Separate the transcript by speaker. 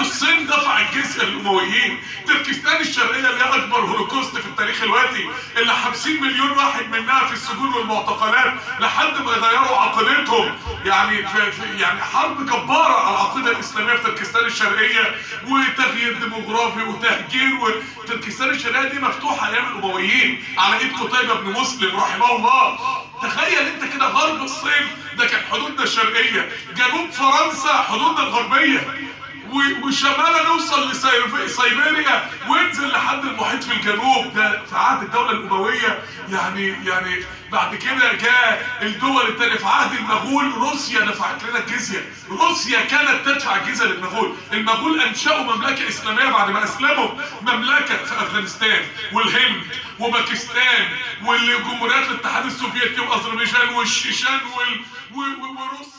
Speaker 1: الصين دفع الجزية للامويين. تركستان الشرقية اللي هي اكبر هولوكوست في التاريخ الوقتي، اللي 50 مليون واحد منها في السجون والمعتقلات لحد ما يغيروا عقيدتهم. يعني في يعني حرب جبارة على العقيدة الاسلامية في تركستان الشرقية، وتغيير ديموغرافي وتهجير. وتركستان الشرقية دي مفتوحة ايام الامويين على ايد قتيبة بن مسلم رحمه الله. تخيل انت كده، غرب الصين ده كان حدودنا الشرقية، جنوب فرنسا حدودنا الغربية، وشمالا نوصل لسيبيريا وانزل لحد المحيط في الجنوب. ده في عهد الدولة الأموية. يعني بعد كده جاء الدول التانية في عهد المغول. روسيا دفعت لنا الجزية، روسيا كانت تدفع الجزية للمغول. المغول أنشأوا مملكة إسلامية بعد ما أسلموا، مملكة في أفغانستان والهند وباكستان والجمهوريات الاتحاد السوفيتي وأذربيجان والشيشان وروسيا.